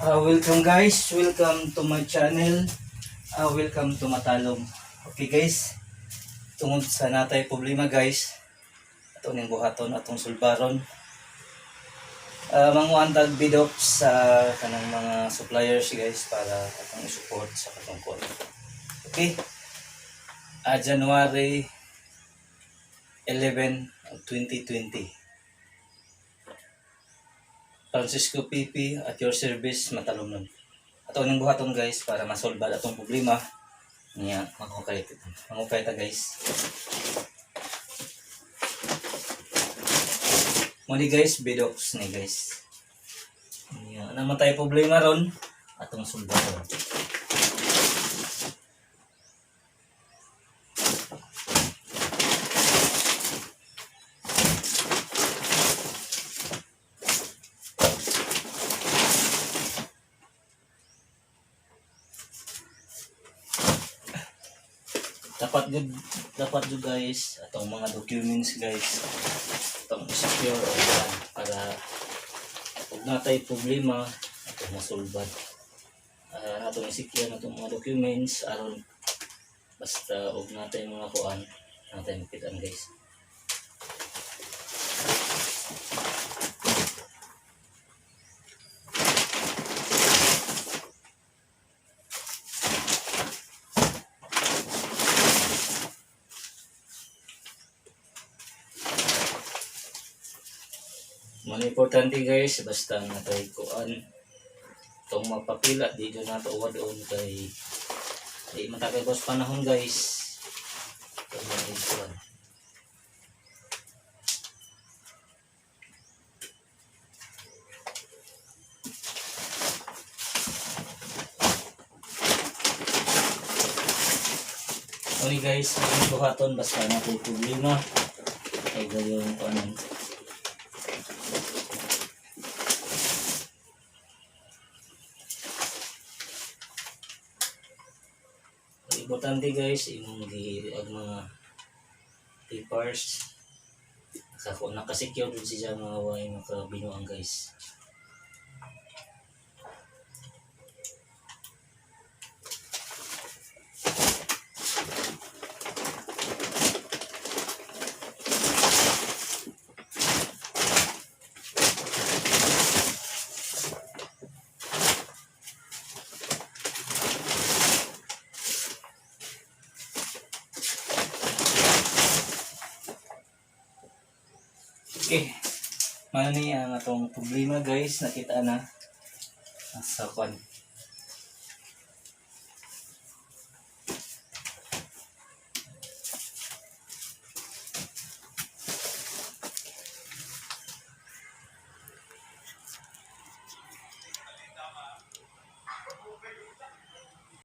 Welcome guys, welcome to my channel. Welcome to Matalom. Okay guys, tungod sa natay problema guys, ato ning buhaton atong sulbaron. Manguan tag bidok sa kanang mga suppliers guys para atong i-support sa katong kuan. Okay. January 11, 2020. Francisco PP at your service, Matalom nun. Ato ning buhaton guys para masolba atong problema. Niya, mangukay mangukay ta guys. Muni guys, bidox ni guys. Niya, naman tayo problema ron atong sulbaron. Dapat jud guys atong mga documents guys atong secure o yan, para pag natay problema atong masulbad. Atong i-secure na atong mga documents aron basta og natay mga kuan natay makitaan guys. Mga importante guys, basta natay kuan itong mapapila di jud nato doon kay di matakay ko sa panahon guys. Itong mga kuan. Uli guys, ang buhaton basta natay problema ay gayon kuan. Importante guys, imong gi ang mga papers nakasecure dun siya mga way makabinuang guys. Okay. Mao ni ang atong problema guys, nakita na sa kwan.